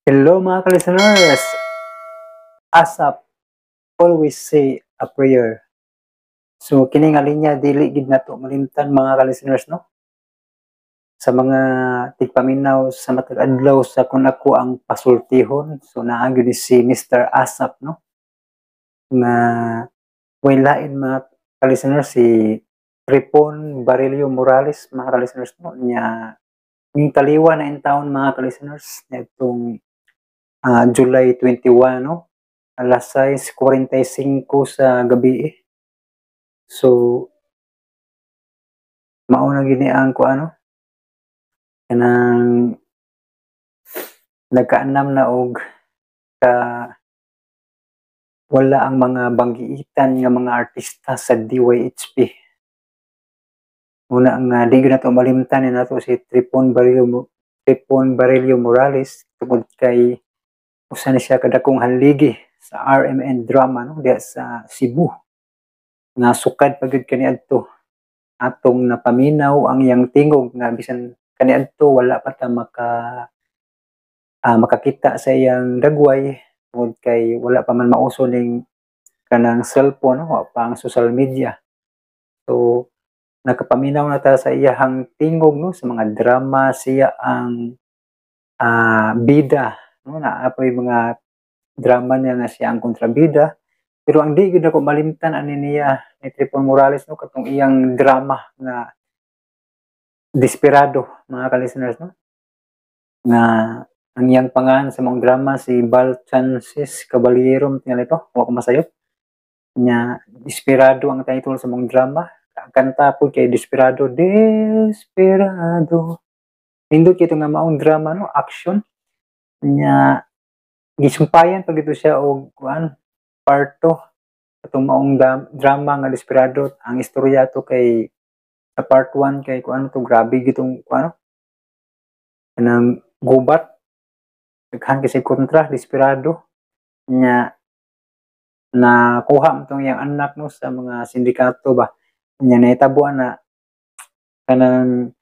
Hello, mga ka-listeners! ASAP, "Always Say a Prayer." So kini nga linya dili gid nato malimtan, mga ka-listeners, no? Sa mga tigpaminaw sa matag adlaw sa "Kung Ako ang Pasultihon", so naa gyud ni si Mr. ASAP, no? Nga way lain, mga ka-listeners, si Tripon Barillo Morales, mga ka-listeners, no? Nya ning taliwa na intawon, mga ka-listeners, ngadtong July 21, no, alas 6:45 sa gabi eh. So mao na gini ang kuan, no, kanang nagkaanam na og ka wala ang mga banggiitan nga mga artista sa DYHP. Una nga di gyud nato malimtan ni nato si Tripon Barillo Morales tungod kay usa ni siya kadakong haligi sa RMN drama, no, diha sa Cebu nga sukad pa gyud kaniadto atong napaminaw ang iyang tingog, nga bisan kaniadto wala pa ta makakita sa iyang dagway tungod kay wala pa man mauso ning kanang cellphone, no, wa pa ang social media. So nakapaminaw na ta sa iyahang tingog, no, sa mga drama. Siya ang bida, no? Naa poy mga drama niya nga siya ang kontrabida, pero ang di gyud nako malimtan ani niya ni Tripon Morales, no, katong iyang drama nga Desperado, mga ka-listeners, no, nga ang iyang pangalan sa maong drama si Balchances Caballero tingali to, wa ko masayop. Nya Desperado ang title sa maong drama. Ang kanta po kay "Desperado, Desperado". Nindot kito nga maong drama, no, action. Nya gisumpayan pa gito siya og kuan, part 2, atong maong drama nga Desperado. Ang istorya to kay sa part 1 kay kuan to, grabe gitong kuan, no? Kanang gubat, daghan kasi kontra Desperado. Nya nakuha mo tong iyang anak, no, sa mga sindikato ba. Nya nahitabo na kanang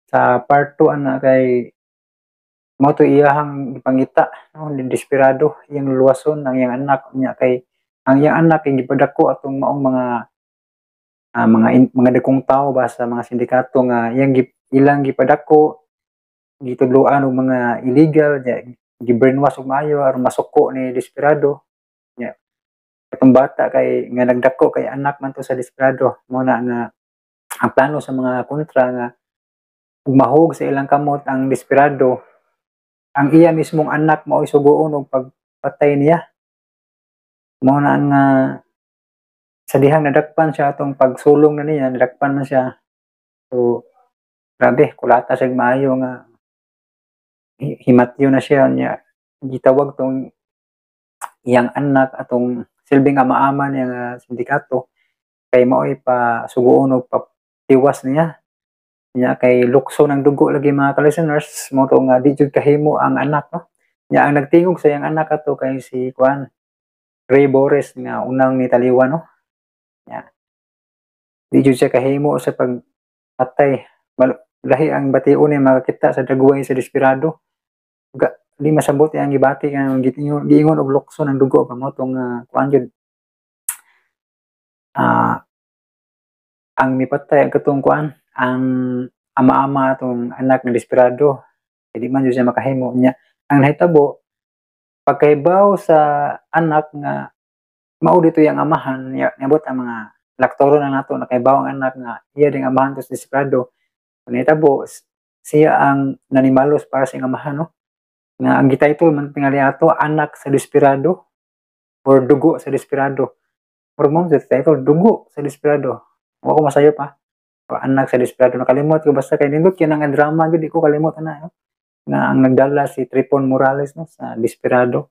sa part 2 ana kay mao to iyahang gipangita, no, ni Desperado, iyang luwason ang iyang anak. Nya kay ang iyang anak kay gipadako atong maong mga dakong tawo ba sa mga sindikato nga iyang ilang gipadako, gitudloan og mga illegal, nya gi-brainwash og maayo aron masuko ni Desperado. Nya katong bata kay nga nagdako kay anak man to sa Desperado. Mao na nga ang plano sa mga kontra nga ug mahug sa ilang kamot ang Desperado, ang iya mismong anak mao'y sugoon og pagpatay niya. Mao na nga sa dihang nadakpan siya atong pagsulong na niya, nadakpan man siya. So grabe kulata siya maayo nga himatyo na siya. Niya gitawag tong iyang anak atong silbing ama-ama niya nga sindikato kay mao'y pa sugoon og patiwas niya. Nya kay lukso ng dugo lagi, mga ka-listeners, mao to nga di jud kahimo ang anak, no. Nya ang nagtingog sa iyang anak ato kay si kuan, Ray Bores, nga unang nitaliwa, no. Nya di jud siya kahimo sa pagpatay. Lahi ang bation niya makakita sa dagway sa Desperado. Di masabot iyang gibati nga giingon og lukso ng dugo pa mo tong kuan jud. Ang mipatay ang katong kuan, ang ama-ama atong anak ng Desperado. Di man jud siya makahimo. Nya ang nahitabo, pagkahibaw sa anak nga mao dito iyang amahan niya, niabot ang mga laktoro na nato, nakahibaw ang anak nga iya ding amahan to sa Desperado. Nahitabo siya ang nanimalos para sa iyang amahan, no, nga ang gititle man tingali ato "Anak sa Desperado" or "Dugo sa Desperado". Murag mao sa title, "Dugo sa Desperado". Wa ko masayop pa o "Anak sa Desperado", nakalimot ko. Basta kay nindot kay nga drama gyud, di ko kalimot ana, no? Nga ang nagdala si Tripon Morales, no, sa Desperado.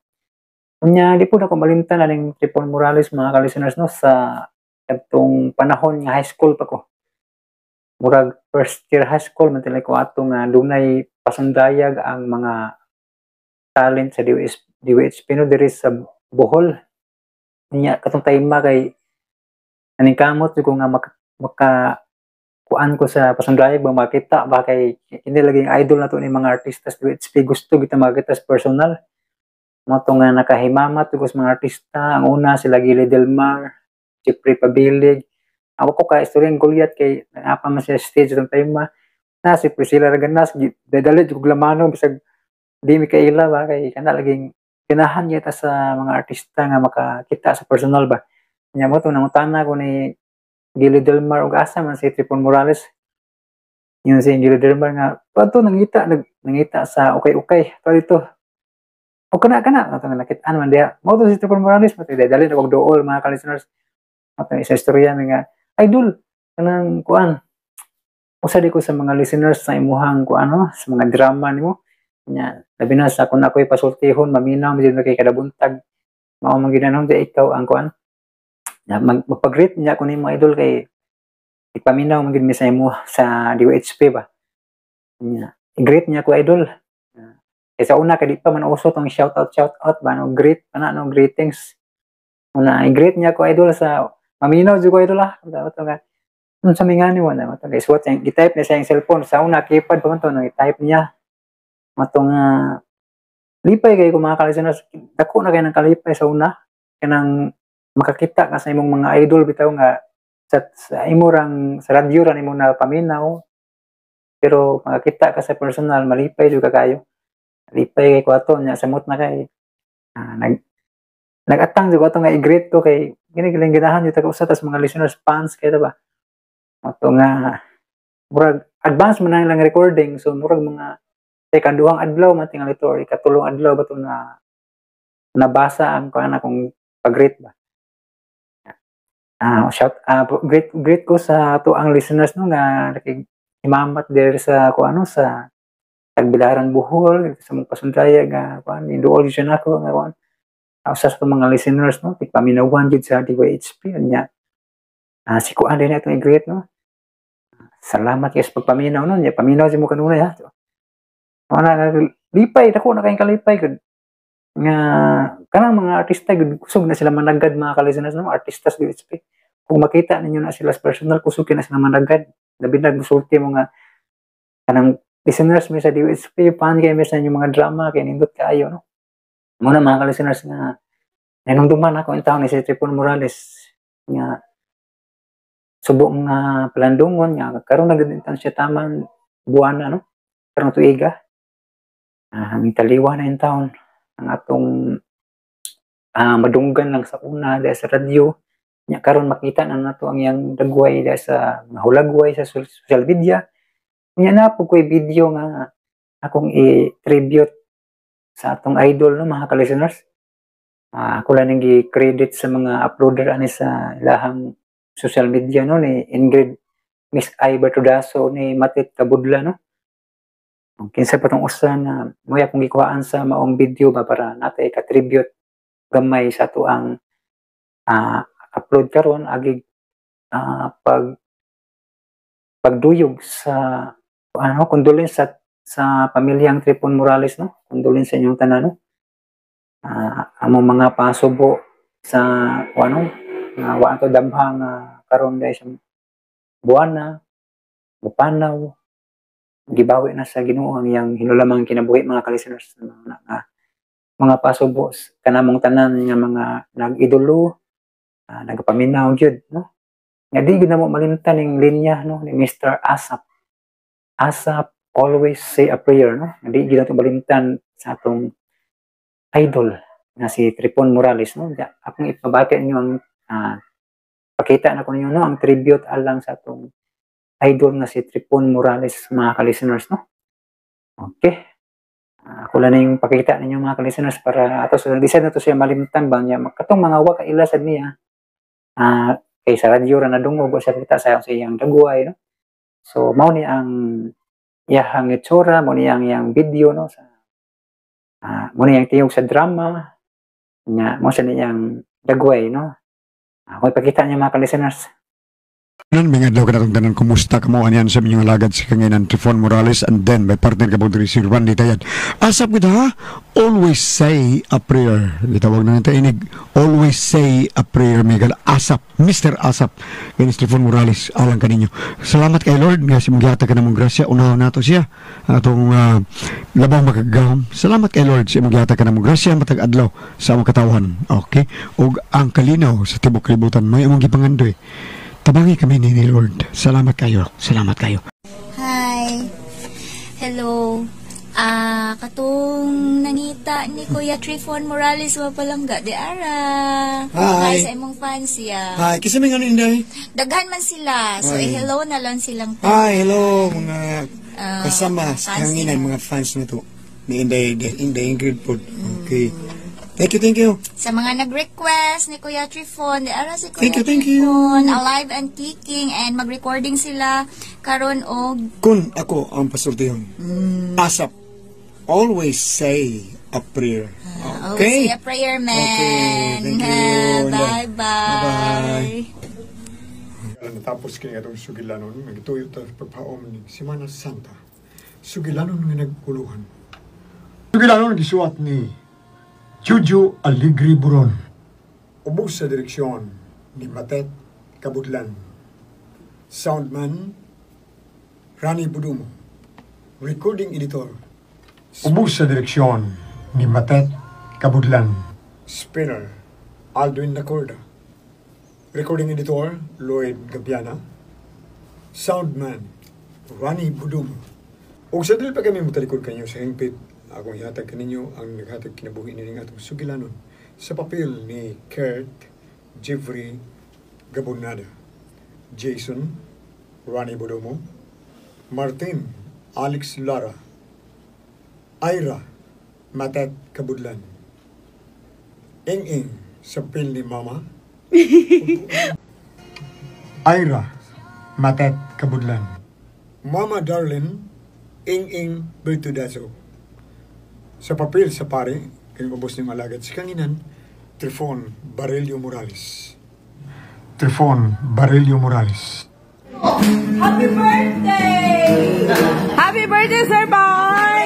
Unya di pud ako malimtan aning Tripon Morales, mga ka-listeners, no, sa kadtong panahon nga high school pa ko. Murag first year high school man tilay ko ato nga dunay pasundayag ang mga talent sa DYHP, no, diri sa Bohol. Unya katong time kay naningkamot jud ko nga maka kuan ko sa pasundayag ba, makita ba, kay kini lagi ang idol nato ni mga artista sa DYHP, gusto kita makita sa personal. Mao to nga nakahimamat ko sa mga artista. Ang una sila Gili Del Mar, Jeffrey Pabilig. Ako ko ka istorya Goliath kay naa pa man siya stage atong time ma. Na si Priscilla Raganas, dadali jud kog lamano bisag di mi kaila ba, kay kana laging ganahan gyud ta sa mga artista nga makakita sa personal ba. Nya mao to nangutana ko ni Gili Del Mar og asa man si Tripon Morales. Yun si Gili Del Mar nga adto nangita, nangita sa ukay-ukay to dito. O kana kana ato nga nakit-an man diha. Mao to si Tripon Morales, mao to dali na kog duol, mga ka-listeners. Mao to isa istorya mi nga idol kanang kuan. Usa di ko sa mga listeners sa imuhang kuan no, sa mga drama nimo. Nya labi na sa kung ako'y pasultihon, maminaw man jud kay kada buntag. Mao man gyud ano, di ikaw ang kuan. Nya magpag-greet niya ko nimo, idol, kay ipaminaw man gyud mi sa imo sa DYHP ba. Nya i-greet niya ko, idol. Kay sa una kay di pa man uso tong shout out shout out ba no, greet pa na no, greetings. Una i-greet niya ko, idol, sa maminaw jud ko, idol, ah. Dapat nga unsa may ngani mo na to kay suwat siyang gi-type niya sa iyang cellphone. Sa una keypad pa man to nang i-type niya. Mao to nga lipay kay ko, mga ka-listeners, dako na kay nang kalipay sa una kanang makakita ka sa imong mga idol bitaw nga sa imo rang sa radyo ra nimo na paminaw, pero makakita ka sa personal, malipay jud ka kayo. Lipay kay ko ato. Nya samot na kay nag-atang jud ko ato nga i-greet ko kay gini galing ganahan jud ta usa tas mga listeners, fans kay ta ba. Mao to nga murag advance man na ilang recording, so murag mga sa ikaduhang adlaw man tingali to or ikatulong adlaw ba to na nabasa ang kuan akong pag-greet ba. Shout greet greet ko sa ato ang listeners no nga nakihimamat diri sa kuan no sa Tagbilaran, Bohol, sa mong pasundaya nga kuan duol jud nako nga kuan. Usa sa mga listeners no, tigpaminawan jud sa DYHP nya. Si kuan din atong i-greet no. Salamat kay sa pagpaminaw no, nya paminaw jud mo kanunay ha. Mao na lipay, dako na kayong kalipay gud nga kanang mga artista gud, kusog na sila managad, mga ka-listeners no, artista sa DYHP. Kung makita ninyo na sila sa personal, kusog kay na sila managad. Labi na musulti mo nga kanang listeners mi sa DYHP, fan kay mi sa inyong mga drama kay nindot kaayo no. Mao na, mga ka-listeners, nga nahinumduman ako intawon ni si Tripon Morales nga subo nga palandungon nga karon na gud siya taman buwana no, karong tuiga. Taliwa na intawon ang atong madunggan lang sa una dahil sa radyo. Nya karon makita na nato ang iyang dagway dahil sa mga hulagway sa social media. Nya na po ko'y video nga akong i-tribute sa atong idol no, mga ka-listeners. Ako lang ning gi-credit sa mga uploader ani sa ilahang social media no, ni Ingrid Miss I Bertudaso, ni Matit Kabudla no. Kinsa pa tong usa na mo'y akong gikuhaan sa maong video ba para natay ka-tribute gamay sa ato ang upload karon agig pagduyog sa ano, condolence sa pamilyang Tripon Morales no. Condolence sa inyong tanan no. Among mga pasubo sa ano nga wa to damha nga karon dahil sa buwana mupanaw, gibawi na sa Ginoo ang iyang hinulamang kinabuhi, mga ka-listeners, mga pasubo kanamong tanan nga mga nag-idolo, nagapaminaw gyud no, nga di gyud namo malimtan ning linya no ni Mr. Asap Asap, "Always say a prayer" no. Nga di gyud nato malimtan sa atong idol nga si Tripon Morales no. Akong ipabati ninyo ang pakita na ko ninyo no ang tribute alang sa atong idol nga si Tripon Morales, mga ka-listeners no. Okay. Ako lang na yung pakita ninyo, mga ka-listeners, para ato sa di sad nato siya malimtan ba niya katong mga wa kaila sad niya, kay sa radyo ra nadungog wa siya kita sa iyang dagway no. So mao ni ang iyahang itsura, mao ni ang iyang video no, sa mao ni ang tingog sa drama nya, mao sa niyang dagway no. Ako ipakita niya, mga ka-listeners. Nan mga adlaw kanatong tanan, kumusta kamo aniyan sa inyong alagad sa kanginan, Trifon Morales, and then my partner ka diri, si Randy Tayad. Asap kita ha, always say a prayer. Gitawag na nita inig, always say a prayer Miguel Asap, Mr. Asap. Kini si Trifon Morales alang kaninyo. Salamat kay Lord nga si mong ka namong grasya, unahon nato siya atong labang makagagahom. Salamat kay Lord sa imong gihatag ka namong grasya matag adlaw sa among katawhan. Okay? Ug ang kalinaw sa tibok kalibutan may among gipangandoy. Tabangi kami ni Lord. Salamat kayo. Salamat kayo. Hi. Hello. Ah, katong nangita ni Kuya Trifon Morales wa palangga di ara. Hi. Hi sa imong fans siya. Hi, kisa may ano, Inday? Daghan man sila. So Hi. Hello na lang silang Hi, hello mga kasama sa fans kanginan, nila. Mga fans na to ni Inday, Inday Ingrid po. Okay. Thank you, thank you. Sa mga nag-request ni Kuya Trifon, di ara si Kuya Thank you, thank you. Trifon, alive and kicking, and mag-recording sila karon og Kung ako ang pasultihon. Asap. Always say a prayer. Always Okay? say a prayer, man. Okay, thank you. Bye-bye. Bye-bye. Natapos kini atong sugilanon, nagtuyo ta sa pagpaom ni Semana Santa. Sugilanon nga nagkuluhan. Sugilanon gisuwat ni Juju Aligri Buron. Ubos sa direksyon ni Matet Kabudlan. Soundman, Rani Budumo. Recording editor. Ubos sa direksyon ni Matet Kabudlan. Spinner, Aldwin Nacorda. Recording editor, Lloyd Gabiana. Soundman, Rani Budumo. Ug sa dili pa kami motalikod kanyo sa hingpit, akong ihatag kaninyo ang naghatag kinabuhi nining atong sugilanon sa papel ni Kurt Jeffrey Gabonada, Jason Rani Budumo, Martin Alex Lara, Ira Matet Kabudlan, Ing Ing sa papel ni Mama Ira Matet Kabudlan, Mama Darlene Ing Ing Bertudazo. Sa papel sa pare, kayong ubos ng alagad sa kanginan, Trifon Barillo Morales. Trifon Barillo Morales. Happy birthday! Happy birthday, Sir Boy!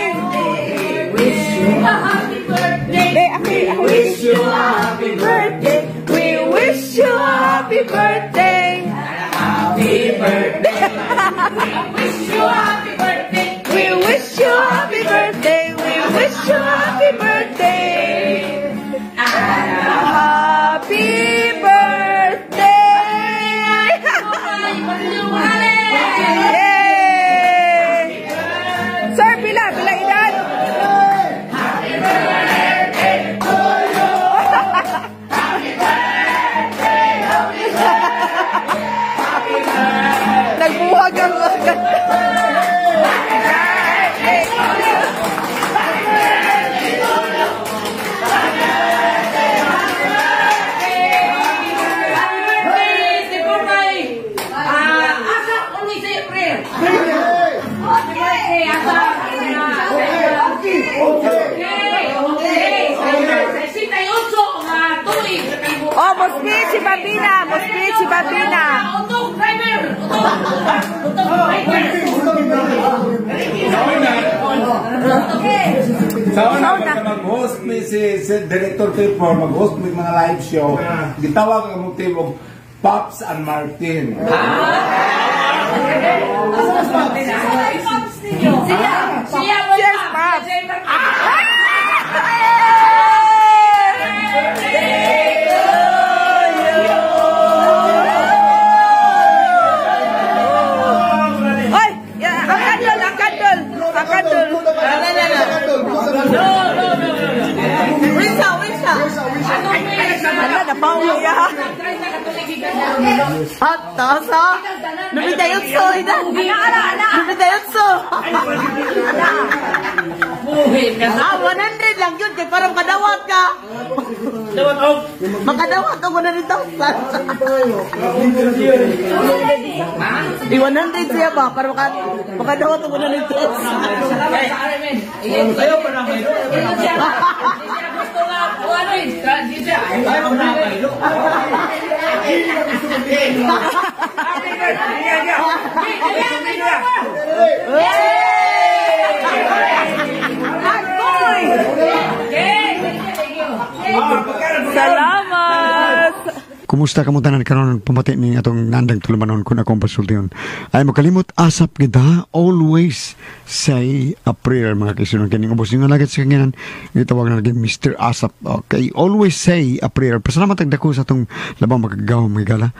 Wish you a happy birthday. We wish you a happy birthday. We wish you a happy birthday. Happy birthday. We wish you a happy birthday. We wish you a happy birthday. We wish you a happy birthday. Happy birthday! Yay! Sir, pila? Pila edad? Happy birthday to you! Happy birthday! Happy birthday! Nagbuwag ang Happy birthday to you! Happy birthday to you! Happy birthday! Happy birthday, si Pupay! Ah, Asap, only say a prayer. Happy birthday, Asap! Okay. 68 nga tuig sa kalibutan. Oh, mo-speech si Babina! Mo-speech si Babina! Utong driver! Utong! Utong driver! Sa una, pagka mag-host mi si Director Tipor, mag-host mi mga live show, gitawag ang among team og Pops and Martin. Siya! Siya mo Cheers, pa! Pops! Driver ka! Oy! Ya, ang candle! Ang candle! Ang candle! Wisa! Wisa! Ala, napawi ya! At taas ha? Nabitayotso! Ina! Nabitayotso! Ah, 100 lang yun. Kaya parang kadawat ka. Makadawat ka 100,000. Di 100 siya ba? Para makadawat ka 100,000. Ayaw pa naman. Gusto nga, o ano eh, di siya. Ayaw pa naman. Agoy! Salamat! Kumusta ka mo tanan karon pamati ning atong nandang tulumanon kun akong pasultihon. Ay makalimot asap kita, always say a prayer, mga kaisunod, kining ubos ning alagad sa kanginan gitawag na naging Mr. Asap. Okay, always say a prayer. Pasalamat ang dako sa atong labang makagagahom mga higala.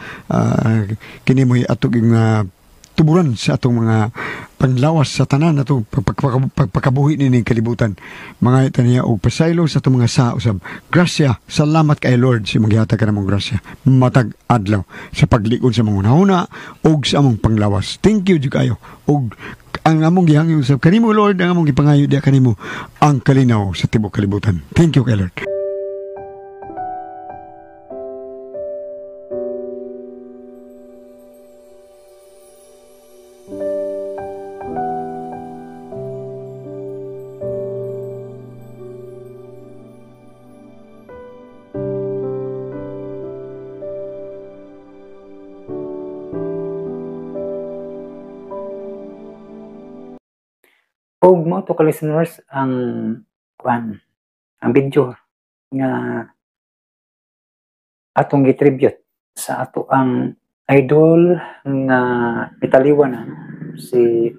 Kini mo'y atong tuburan sa atong mga panglawas sa tanan atong pagpakabuhi nining kalibutan. Mga ita niya og pasaylo sa atong mga sa usab. Grasya, salamat kay Lord sa maghihatag ka namong grasya matag adlaw sa paglikon sa mga hunahuna og sa among panglawas. Thank you jud kayo. Og ang among gihangyo usab kanimo, Lord, ang among gipangayo diha kanimo ang kalinaw sa tibuok kalibutan. Thank you kay Lord. Ug mao to ka listeners ang kuan, ang video nga atong gi-tribute sa ato ang idol nga mitaliwan na, si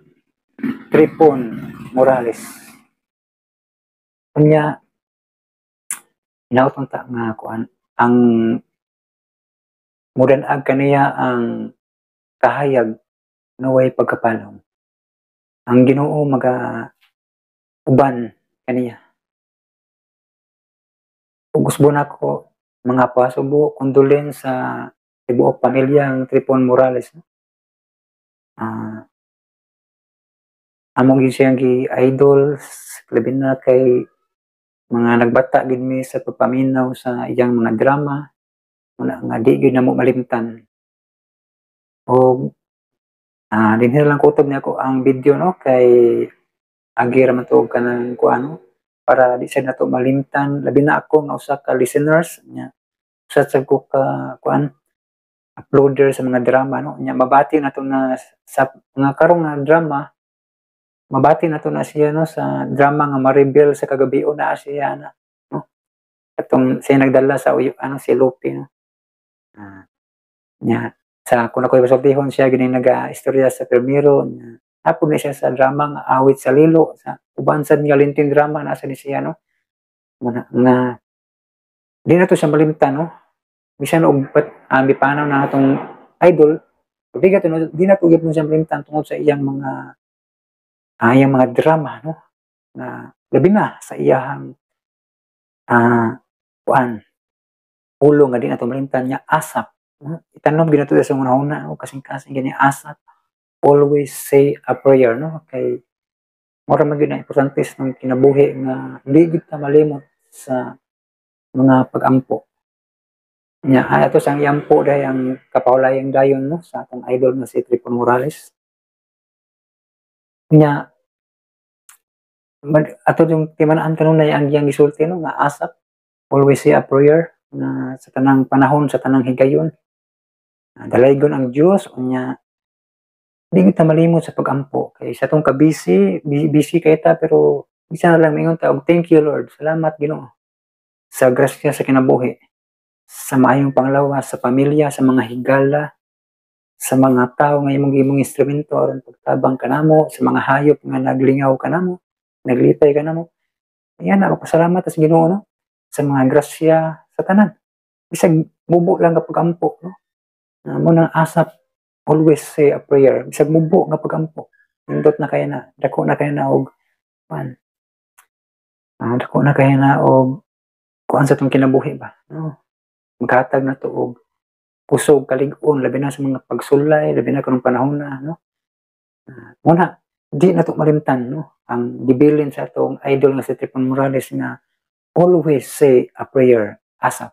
Tripon Morales. Unya hinaot ta nga kuan ang mudan-ag kaniya ang kahayag nga way pagkapalong. Ang Ginoo maga uban kaniya. Ug usbon ako mga pasubo, condolence sa tibuok pamilya ang Tripon Morales. Among gyud siyang gi-idol, labi na kay mga nagbata gid mi sa pagpaminaw sa iyang mga drama, una nga di gyud namo malimtan. Og dinhi lang kutob niya ako ang video, no, kay agi ra man to og kanang kuan, no, para di sad nato malimtan, labi na ako nga usa ka listeners nya, usa sad ko ka kuan uploader sa mga drama, no. Nya mabati nato na sa mga karong nga drama, mabati nato na siya, no, sa drama nga Maribel sa Kagabion na siya na, no, atong siya nagdala sa uyo, ano, si Lupi, no. Nya sa kung ako'y pasultihon siya gini naga-istorya sa Primero, nya hapon ni siya sa drama nga Awit sa Lilo, sa uban sad nga Lintin drama nasa ni siya, no. Muna nga di na to siya malimtan, no, bisan og pat mipanaw na atong idol, di ka to, no, di na to gyud siya malimtan tungod sa iyang mga drama, no, na labi na sa iyang kuan ulo nga di na to malimtan nya asap. Itanom ginato sa una-una, no, kasing-kasing gani asap, always say a prayer, no, kay mura man gyud na importante sa kinabuhi nga di gyud ta malimot sa mga pag-ampo. Nya ato sang iampo dahi ang kapahulayang dayon, no, sa atong idol nga si Tripon Morales. Nya ato yung timan-an kanunay ang iyang gisulti, no, nga asap, always say a prayer na sa tanang panahon, sa tanang higayon. Dalaygon ang Dios, unya di kita malimot sa pag-ampo kay sa atong kabisi, busy kay ta, pero bisa na lang mingon ta og thank you Lord, salamat Ginoo sa grasya sa kinabuhi, sa maayong panglawas, sa pamilya, sa mga higala, sa mga tawo nga imong gimong instrumento aron pagtabang kanamo, sa mga hayop nga naglingaw kanamo, naglipay kanamo. Ayan, magpasalamat sa Ginoo, no, sa mga grasya sa tanan. Bisag mubo lang nga pag-ampo, no. Mo nang asap, always say a prayer. Bisag mubo nga pag-ampo, nindot na kaya na, dako na kaya na og kuan. Dako na kaya na og kuan sa tong kinabuhi ba, no. Maghatag na to og kusog, kalig-on, labi na sa mga pagsulay, labi na karong panahon na, no. Muna di na to malimtan, no, ang gibilin sa atong idol nga si Tripon Morales nga always say a prayer asap.